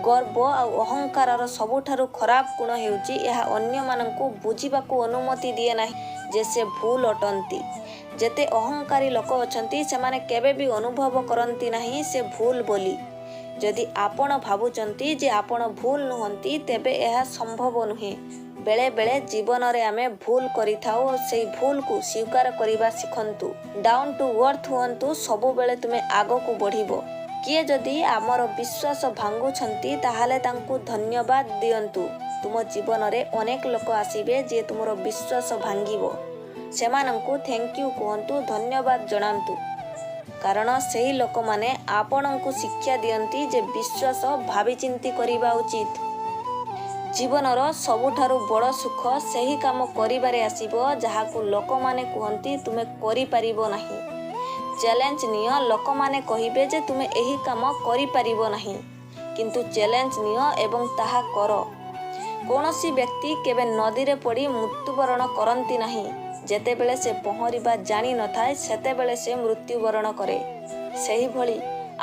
ଗର୍ବ ଆଉ ଅହଙ୍କାରର ସବୁଠାରୁ ଖରାପ ଗୁଣ ହେଉଛି, ଏହା ଅନ୍ୟମାନଙ୍କୁ ବୁଝିବାକୁ ଅନୁମତି ଦିଏ ନାହିଁ ଯେ ସେ ଭୁଲ ଅଟନ୍ତି। ଯେତେ ଅହଙ୍କାରୀ ଲୋକ ଅଛନ୍ତି, ସେମାନେ କେବେ ବି ଅନୁଭବ କରନ୍ତି ନାହିଁ ସେ ଭୁଲ ବୋଲି। ଯଦି ଆପଣ ଭାବୁଛନ୍ତି ଯେ ଆପଣ ଭୁଲ ନୁହନ୍ତି, ତେବେ ଏହା ସମ୍ଭବ ନୁହେଁ। ବେଳେବେଳେ ଜୀବନରେ ଆମେ ଭୁଲ କରିଥାଉ ଓ ସେଇ ଭୁଲକୁ ସ୍ୱୀକାର କରିବା ଶିଖନ୍ତୁ। ଡାଉନ୍ ଟୁ ଅର୍ଥ ହୁଅନ୍ତୁ, ସବୁବେଳେ ତୁମେ ଆଗକୁ ବଢ଼ିବ। କିଏ ଯଦି ଆମର ବିଶ୍ୱାସ ଭାଙ୍ଗୁଛନ୍ତି, ତାହେଲେ ତାଙ୍କୁ ଧନ୍ୟବାଦ ଦିଅନ୍ତୁ। ତୁମ ଜୀବନରେ ଅନେକ ଲୋକ ଆସିବେ ଯିଏ ତୁମର ବିଶ୍ୱାସ ଭାଙ୍ଗିବ। ସେମାନଙ୍କୁ thank you କୁହନ୍ତୁ, ଧନ୍ୟବାଦ ଜଣାନ୍ତୁ, କାରଣ ସେହି ଲୋକମାନେ ଆପଣଙ୍କୁ ଶିକ୍ଷା ଦିଅନ୍ତି ଯେ ବିଶ୍ୱାସ ଭାବିଚିନ୍ତି କରିବା ଉଚିତ। ଜୀବନର ସବୁଠାରୁ ବଡ଼ ସୁଖ ସେହି କାମ କରିବାରେ ଆସିବ, ଯାହାକୁ ଲୋକମାନେ କୁହନ୍ତି ତୁମେ କରିପାରିବ ନାହିଁ। ଚ୍ୟାଲେଞ୍ଜ ନିଅ। ଲୋକମାନେ କହିବେ ଯେ ତୁମେ ଏହି କାମ କରିପାରିବ ନାହିଁ, କିନ୍ତୁ ଚ୍ୟାଲେଞ୍ଜ ନିଅ ଏବଂ ତାହା କର। କୌଣସି ବ୍ୟକ୍ତି କେବେ ନଦୀରେ ପଡ଼ି ମୃତ୍ୟୁବରଣ କରନ୍ତି ନାହିଁ। ଯେତେବେଳେ ସେ ପହଁରିବା ଜାଣିନଥାଏ, ସେତେବେଳେ ସେ ମୃତ୍ୟୁବରଣ କରେ। ସେହିଭଳି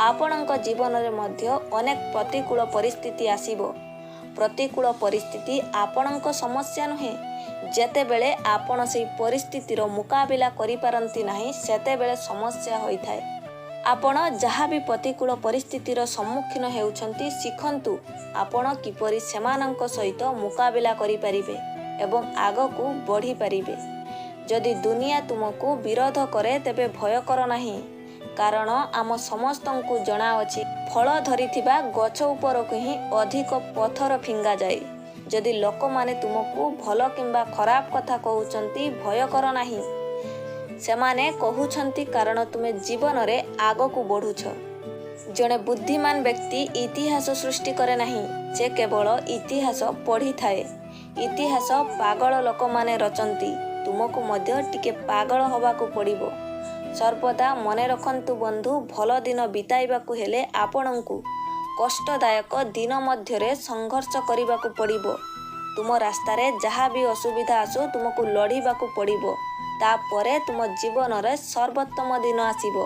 ଆପଣଙ୍କ ଜୀବନରେ ମଧ୍ୟ ଅନେକ ପ୍ରତିକୂଳ ପରିସ୍ଥିତି ଆସିବ। ପ୍ରତିକୂଳ ପରିସ୍ଥିତି ଆପଣଙ୍କ ସମସ୍ୟା ନୁହେଁ। ଯେତେବେଳେ ଆପଣ ସେହି ପରିସ୍ଥିତିର ମୁକାବିଲା କରିପାରନ୍ତି ନାହିଁ, ସେତେବେଳେ ସମସ୍ୟା ହୋଇଥାଏ। ଆପଣ ଯାହା ବି ପ୍ରତିକୂଳ ପରିସ୍ଥିତିର ସମ୍ମୁଖୀନ ହେଉଛନ୍ତି, ଶିଖନ୍ତୁ ଆପଣ କିପରି ସେମାନଙ୍କ ସହିତ ମୁକାବିଲା କରିପାରିବେ ଏବଂ ଆଗକୁ ବଢ଼ିପାରିବେ। ଯଦି ଦୁନିଆ ତୁମକୁ ବିରୋଧ କରେ, ତେବେ ଭୟ କର ନାହିଁ, କାରଣ ଆମ ସମସ୍ତଙ୍କୁ ଜଣାଅଛି, ଫଳ ଧରିଥିବା ଗଛ ଉପରକୁ ହିଁ ଅଧିକ ପଥର ଫିଙ୍ଗାଯାଏ। ଯଦି ଲୋକମାନେ ତୁମକୁ ଭଲ କିମ୍ବା ଖରାପ କଥା କହୁଛନ୍ତି, ଭୟ କର ନାହିଁ। ସେମାନେ କହୁଛନ୍ତି କାରଣ ତୁମେ ଜୀବନରେ ଆଗକୁ ବଢ଼ୁଛ। ଜଣେ ବୁଦ୍ଧିମାନ ବ୍ୟକ୍ତି ଇତିହାସ ସୃଷ୍ଟି କରେ ନାହିଁ, ସେ କେବଳ ଇତିହାସ ପଢ଼ିଥାଏ। ଇତିହାସ ପାଗଳ ଲୋକମାନେ ରଚନ୍ତି। ତୁମକୁ ମଧ୍ୟ ଟିକେ ପାଗଳ ହେବାକୁ ପଡ଼ିବ। ସର୍ବଦା ମନେ ରଖନ୍ତୁ ବନ୍ଧୁ, ଭଲ ଦିନ ବିତାଇବାକୁ ହେଲେ ଆପଣଙ୍କୁ କଷ୍ଟଦାୟକ ଦିନ ମଧ୍ୟରେ ସଂଘର୍ଷ କରିବାକୁ ପଡ଼ିବ। ତୁମ ରାସ୍ତାରେ ଯାହା ବି ଅସୁବିଧା ଆସୁ, ତୁମକୁ ଲଢ଼ିବାକୁ ପଡ଼ିବ। ତାପରେ ତୁମ ଜୀବନରେ ସର୍ବୋତ୍ତମ ଦିନ ଆସିବ।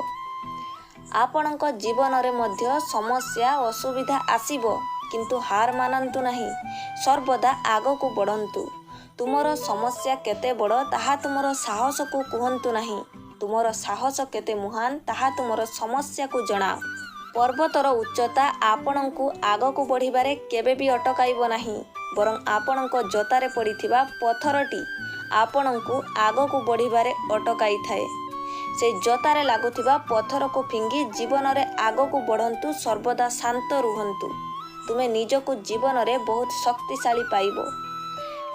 ଆପଣଙ୍କ ଜୀବନରେ ମଧ୍ୟ ସମସ୍ୟା, ଅସୁବିଧା ଆସିବ, କିନ୍ତୁ ହାର ମାନନ୍ତୁ ନାହିଁ। ସର୍ବଦା ଆଗକୁ ବଢ଼ନ୍ତୁ। ତୁମର ସମସ୍ୟା କେତେ ବଡ଼, ତାହା ତୁମର ସାହସକୁ କୁହନ୍ତୁ ନାହିଁ। ତୁମର ସାହସ କେତେ ମହାନ, ତାହା ତୁମର ସମସ୍ୟାକୁ ଜଣାଅ। ପର୍ବତର ଉଚ୍ଚତା ଆପଣଙ୍କୁ ଆଗକୁ ବଢ଼ିବାରେ କେବେ ବି ଅଟକାଇବ ନାହିଁ, ବରଂ ଆପଣଙ୍କ ଜୋତାରେ ପଡ଼ିଥିବା ପଥରଟି ଆପଣଙ୍କୁ ଆଗକୁ ବଢ଼ିବାରେ ଅଟକାଇଥାଏ। ସେଇ ଜୋତାରେ ଲାଗୁଥିବା ପଥରକୁ ଫିଙ୍ଗି ଜୀବନରେ ଆଗକୁ ବଢ଼ନ୍ତୁ। ସର୍ବଦା ଶାନ୍ତ ରୁହନ୍ତୁ। ତୁମେ ନିଜକୁ ଜୀବନରେ ବହୁତ ଶକ୍ତିଶାଳୀ ପାଇବ,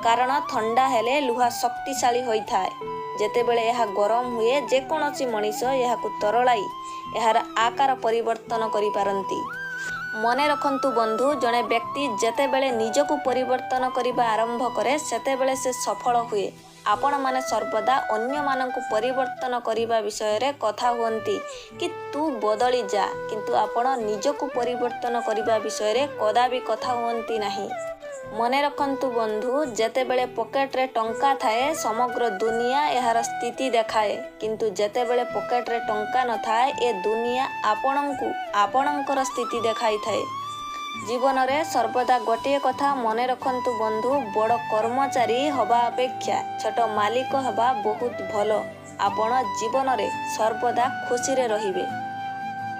କାରଣ ଥଣ୍ଡା ହେଲେ ଲୁହା ଶକ୍ତିଶାଳୀ ହୋଇଥାଏ। ଯେତେବେଳେ ଏହା ଗରମ ହୁଏ, ଯେକୌଣସି ମଣିଷ ଏହାକୁ ତରଳାଇ ଏହାର ଆକାର ପରିବର୍ତ୍ତନ କରିପାରନ୍ତି। ମନେ ରଖନ୍ତୁ ବନ୍ଧୁ, ଜଣେ ବ୍ୟକ୍ତି ଯେତେବେଳେ ନିଜକୁ ପରିବର୍ତ୍ତନ କରିବା ଆରମ୍ଭ କରେ, ସେତେବେଳେ ସେ ସଫଳ ହୁଏ। ଆପଣମାନେ ସର୍ବଦା ଅନ୍ୟମାନଙ୍କୁ ପରିବର୍ତ୍ତନ କରିବା ବିଷୟରେ କଥା ହୁଅନ୍ତି କି ତୁ ବଦଳି ଯା, କିନ୍ତୁ ଆପଣ ନିଜକୁ ପରିବର୍ତ୍ତନ କରିବା ବିଷୟରେ କଦାପି କଥା ହୁଅନ୍ତି ନାହିଁ। ମନେ ରଖନ୍ତୁ ବନ୍ଧୁ, ଯେତେବେଳେ ପକେଟରେ ଟଙ୍କା ଥାଏ, ସମଗ୍ର ଦୁନିଆ ଏହାର ସ୍ଥିତି ଦେଖାଏ, କିନ୍ତୁ ଯେତେବେଳେ ପକେଟରେ ଟଙ୍କା ନଥାଏ, ଏ ଦୁନିଆ ଆପଣଙ୍କୁ ଆପଣଙ୍କର ସ୍ଥିତି ଦେଖାଇଥାଏ। ଜୀବନରେ ସର୍ବଦା ଗୋଟିଏ କଥା ମନେ ରଖନ୍ତୁ ବନ୍ଧୁ, ବଡ଼ କର୍ମଚାରୀ ହେବା ଅପେକ୍ଷା ଛୋଟ ମାଲିକ ହେବା ବହୁତ ଭଲ। ଆପଣ ଜୀବନରେ ସର୍ବଦା ଖୁସିରେ ରହିବେ।